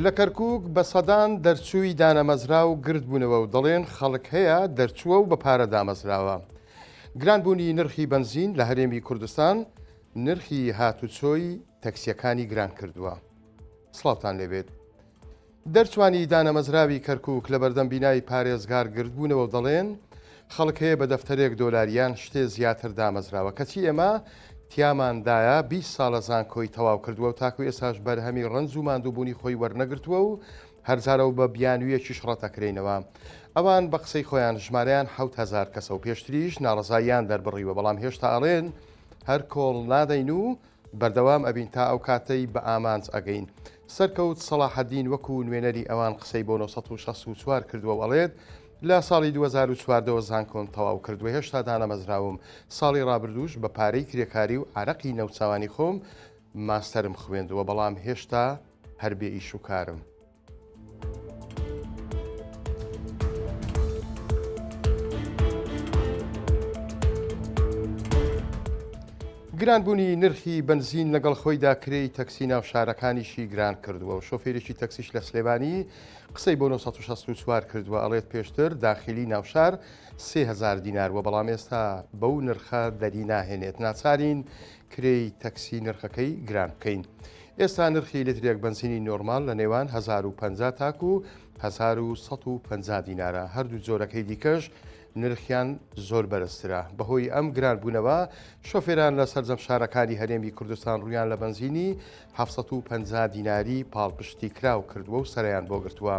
لە کەرکووک بە سەدان دەرچووی دانەمەزراو گردبوونەوە و دەڵێن خەڵک هەیە دەرچووە و بە پارە دامەزراوە. گرانبوونی نرخی بەنزین لە هەرێمی کوردستان نرخی هاتوچۆی تەکسییەکانی گران کردووە. سڵاوتان لێبێت. دەرچوانی دانەمەزراوی کەرکوک لەبەردەم بینای پارێزگار گردبوونەوە و دەڵێن، خەڵک هەیە بە دەفتەرێک دۆلار یان شتێ زیاتر دامەزراوە، کەچی ئێمە تیاماندایە 20 ساڵە زانکۆی تەواو کردووە و تاکو ئێستاش بەرهەمی ڕەنج و ماندووبوونی خۆی وەرنەگرتووە و هەرجارە و بە بیانوویەکیش ڕەتەکرێینەوە. ئەوان بە قسەی خۆیان ژمارەیان 7000 کەسە و پێشتریش ناڕەزاییان دەربڕیوە، بەڵام هێشتا ئەڵێن هەر کۆڵ نادەین و بەردەوام ئەبین تا ئەو کاتەی بە ئامانج ئەگەین. سەرکەوت سەڵاحەدین وەکو نوێنەری ئەوان قسەی بۆ 964 کردووە و ئەڵێت، لە ساڵی 2014 وە زانکۆم تەواو کردووە هێشتا دانەمەزراوم، ساڵی ڕابردووش بە پارەی کرێکاری و عەرەقی نەوچاوانی خۆم ماستەرم خوێندووە، بەڵام هێشتا هەر بێ ئیش و کارم. گرانبوونی نرخی بەنزین لەگەڵ خۆیدا کرێی تەکسی ناو شارەکانیشی گران کردووە و شۆفێرێکی تەکسیش لە سلێمانی قسەی بۆ 964 کردووە ئەڵێت پێشتر داخلی ناوشار 3000 دینار وە بەڵام ئێستا بەو نرخە دەری ناهێنێت ناچارین کرێی تەکسی نرخەکەی گران بکەین. ئێستا نرخی لترێک بەنزینی نۆرماڵ لە نێوان 1050 تاکو 1150 دینارە، هەردوو جۆرەکەی دیکەش نرخیان زۆر بەرزترە. بەهۆی ئەم گرانبوونەوە شۆفێران لە سەرجەم شارەکانی هەرێمی کوردستان ڕوویان لە بەنزینی 750 دیناری پاڵپشتیکراو کردووە و سەرەیان بۆ گرتووە.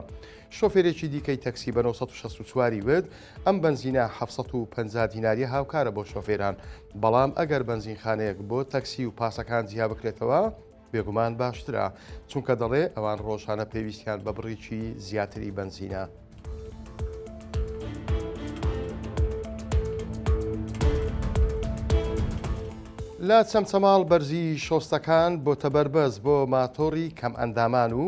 شۆفێرێکی دیکەی تەکسی بە 964 ی وت، ئەم بەنزینە 750 دیناریە هاوکارە بۆ شۆفێران، بەڵام ئەگەر بەنزینخانەیەک بۆ تەکسی و پاسەکان جیا بکرێتەوە بێگومان باشترە، چونکە دەڵێ ئەوان ڕۆژانە پێویستیان بە بڕێکی زیاتری بەنزینە. لە چەمچەماڵ بەرزی شۆستەکان بۆتە بەربەست بۆ ماتۆڕی کەمئەندامان و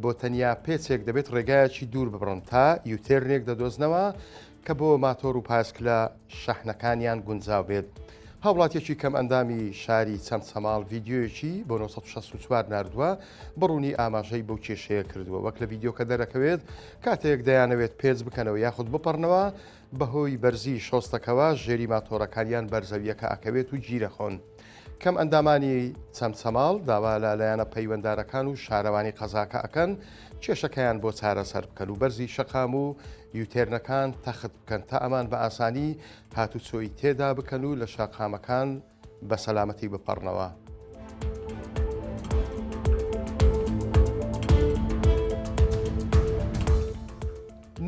بۆ تەنیا پێچێک دەبێت ڕێگایەکی دوور ببڕن تا U-turn ێک دەدۆزنەوە کە بۆ ماتۆر و پاسکلە شەحنەکانیان گونجاو بێت. هاوڵاتیەکی کەمئەندامی شاری چەمچەماڵ ڤیدیۆیەکی بۆ 964 ناردووە، بەڕوونی ئاماژەی بەو کێشەیە کردووە. وەک لە ڤیدیۆکە دەرەکەوێت، کاتێک دەیانەوێت پێچ بکەنەوە یاخود بپەڕنەوە، بەهۆی بەرزی شۆستەکەوە ژێری ماتۆرەکانیان بەر زەویەکە ئەکەوێت و گیرەخۆن. کەمئەندامانی چەمچەماڵ داوا لە لایەنە پەیوەندارەکان و شارەوانی قەزاکە ئەکەن کێشەکەیان بۆ چارەسەر بکەن و بەرزی شەقام و U-turn ەکان تەخت بکەن تا ئەمان بە ئاسانی هاتوچۆی تێدا بکەن و لە شەقامەکان بە سەلامەتی بپەڕنەوە.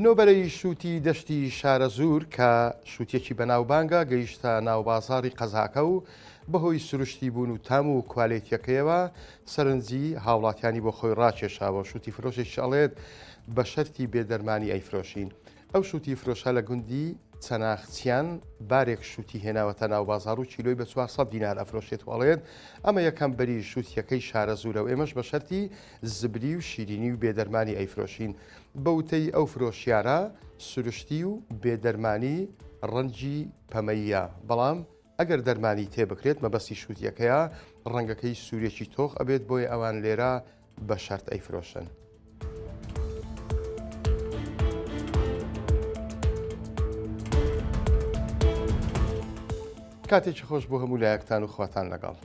نۆبەرەی شووتی دەشتی شارەزوور کە شووتیەکی بەناوبانگە گەیشتە ناوبازاڕی قەزاکە و بەهۆی سروشتی بوون و تام و کوالێتیەکەیەوە سەرنجی هاوڵاتیانی بۆ خۆی ڕاکێشاوە، شووتی فرۆشێکیش ئەڵێت بە شەرتی بێ دەرمانی ئەیفرۆشین. ئەو شووتی فرۆشە لە گوندی چەناخچیان بارێک شووتی هێناوەتە ناو بازاڕ و کیلۆی بە 400 دینار ئەفرۆشێت و ئەڵێت ئەمە یەکەم بەری شووتیەکەی شارەزوورە و ئێمەش بە شەرتی زبری و شیرینی و بێدەرمانی ئەیفرۆشین. بە وتەی ئەو فرۆشیارە سروشتی و بێدەرمانی ڕەنگی پەمەییە، بەڵام ئەگەر دەرمانی تێبکرێت مەبەستی شووتیەکەیە ڕەنگەکەی سوورێکی تۆخ ئەبێت بۆیە ئەوان لێرە بە شەرت ئەیفرۆشن. کاتێکی خۆش بۆ هەموو لایەکتان و خواتان لەگەڵ.